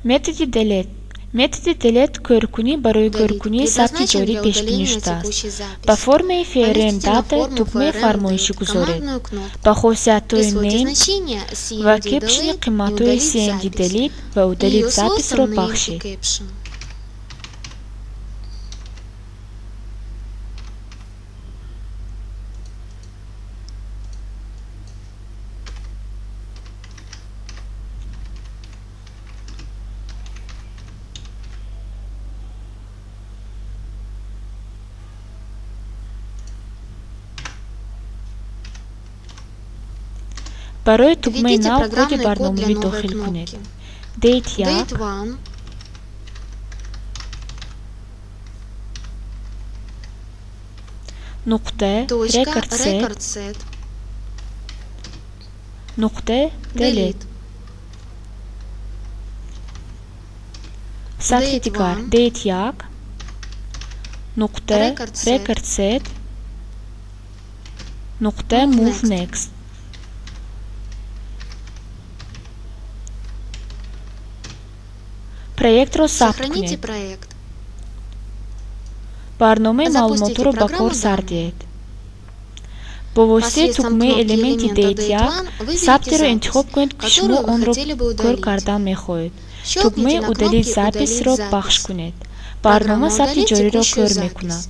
Методи Delete. Методи Delete кӯркунӣ барои кӯркунии сабти Предназначен ҷорӣ для пешбинӣ удаления шудааст. текущей Ба записи. формаи FRM Поместите на Data форму тугмаи FRM фармоишӣ Date гузоред. командную кнопку. Ба хосиятҳои Присвойте Name значение ва CMD Caption Delete и қиматҳои удалить CMD запись Delete ва и Удалить ее запись-ро свойством Name и бахшед. Caption. Барои тугмаи Введите нав коди программный код для барномавӣ новой дохил кунед. кнопки. Date 1 Date 1 нуқта точка Record Set Record Set нуқта Delete. Delete. Сатри Date дигар 1 Date 1 нуқта Record Set Record Set нуқта Move Move Next. Next. Проектро сабт Сохраните кунед. проект. Барномаи Запустите маълумотро ба кор программу сар данные. диҳед. Бо воситаи Посредством тугмаи кнопки элементи элемента Date Date 1 1 выберите сабтеро запись, интихоб кунед, ки шумо которую вы онро хотели бы кӯр удалить. кардан мехоҳед. Щелкните Тугмаи на Удалить кнопке «Удалить запись-ро пахш запись». кунед. Барнома Программа сабти удалит ҷориро текущую кӯр мекунад. запись.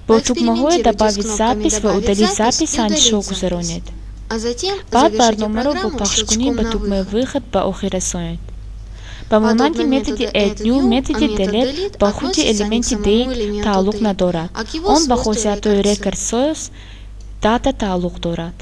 Бо тугмаҳои Поэкспериментируйте с Добавить кнопками запись ва «Добавить Удалить запись» запись и санҷишҳо «Удалить запись». гузаронед. А затем Баъд завершите барномаро бо программу пахшкунӣ щелчком ба на тугмаи «Выход». Выход ба охир расонед. Ба монанди Подобно методи методу Add Add New, New, а методи метод Delete Delete ба худи относится не к элементи самому Date элементу тааллуқ Date, надорад. а к его Он ба свойству хосиятҳои Record Set. Record Source Data тааллуқ дорад.